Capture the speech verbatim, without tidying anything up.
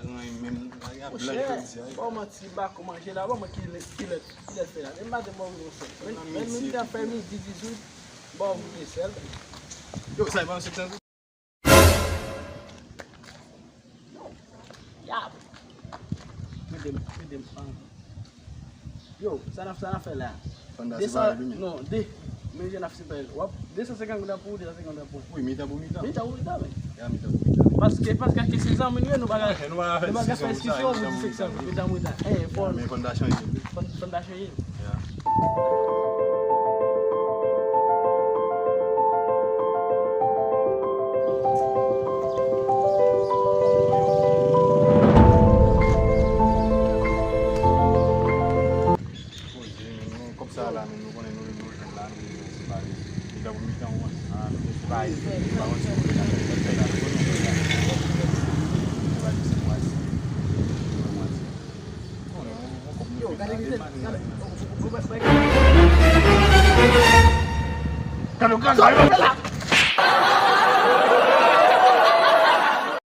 Monchè, ba w manti, m pa ko manje la, ba w mwen kilè, kilè, kilè fè la. Depi maten m pa goute yon sèl. Men, men nou t ap fè midi dizuit, ba w goute sèl. Yo, sa e pa yon sèl. Yo, ya. Mete m, mete m. Yo, sa n ap, sa n ap fè la? Fanda se pa epi men. Non, de. Men jan n ap sipè. W ap de san senkant goud pou ou, de san senkant goud pou ou. Wi, mitan pou mitan. Mitan pou mitan, men. Ya, mitan pou mitan. Paske, paske se zanmi nou ye, nou pa ka, nou pa ka fè diskisyon pou di senk san goud. Mitan pou mitan. Eh, fò. Men fanda chanje. Fanda chanje. Ya. Poze, men nou, kòb sa la, men nou konnen nou, nou jwenn la, nou separe. Mitan pou mitan, ou konn. Ah, nou separe. Nou pa konn si nou fè la, nou fè la, nou fè la. Nou separe se mwa si. Mwa si. Ou konnen, nou, nou kòb nou fè la. Yo, gade mizè, gade. Gade, gade, gade.